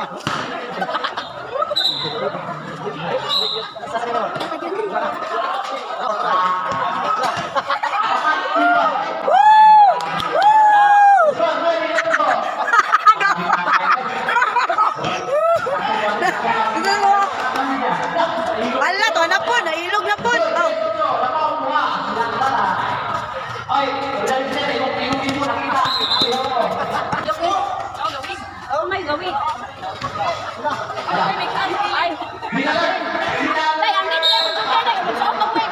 Woo! Wala, to na po, nailog na po. Oh. Oh my gawin. Ay. Day, ang ganda yung day, magsuot og wig.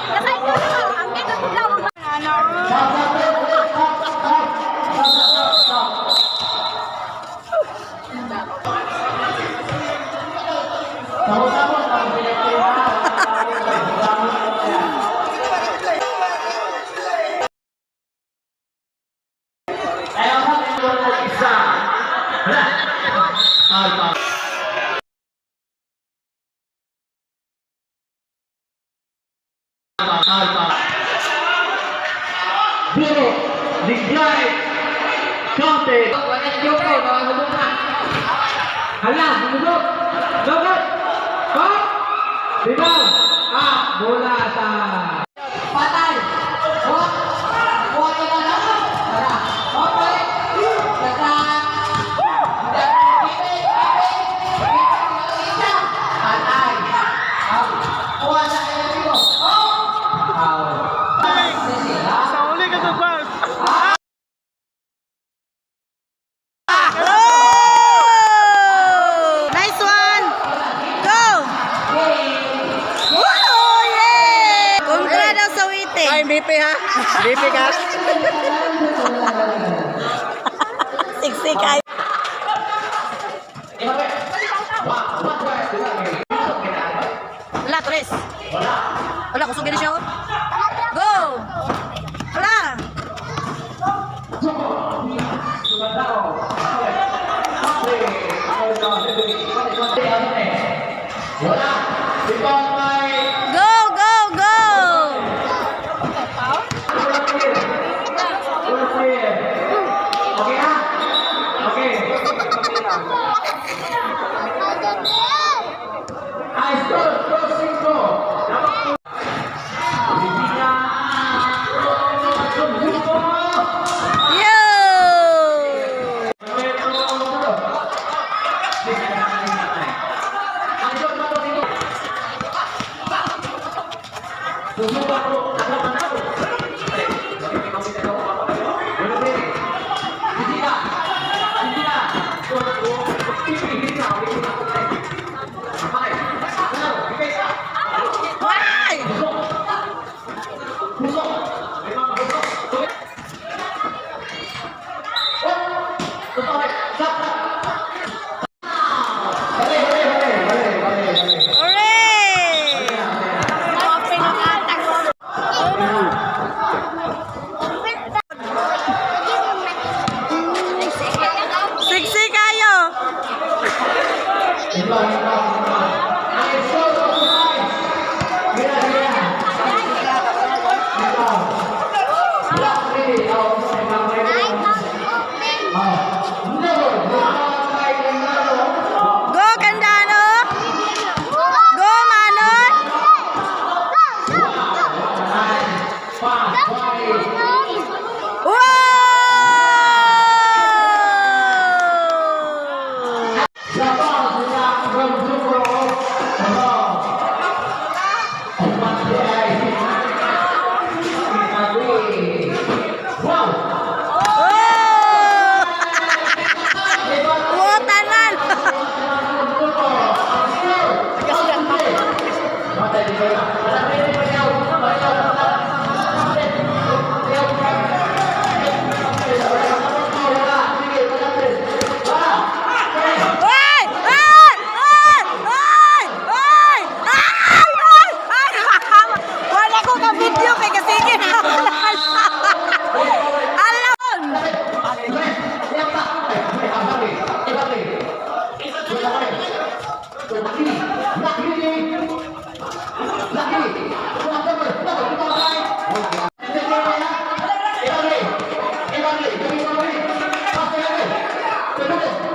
Nakay ko, ang ganda ko lang ano. Buro, decline, counted. Hala, bumubok. Lugod. Hop. Bitaw. Ah, bola sa Patay! Hop! Buhat ka na lang! Tara! Hop, balik! Tara! Patay! Hop! Kuha sa kanya. Hop! Foul. Sa uli ka sa bus. Oh! Nice one! Go! Woo! Yeah! Kontra daw sa wite. Ay, BP ha? BP ka? Siksik ay. Wala, tres. Wala, kusog na siya. Oh. Go! Wala! Go, go, go! Okay ha? Okay. Ay, score, score, cinco. Yo! Why? Hooray! Siksi kayo! Go, Candano! Go, Manon! Wow! Dugong.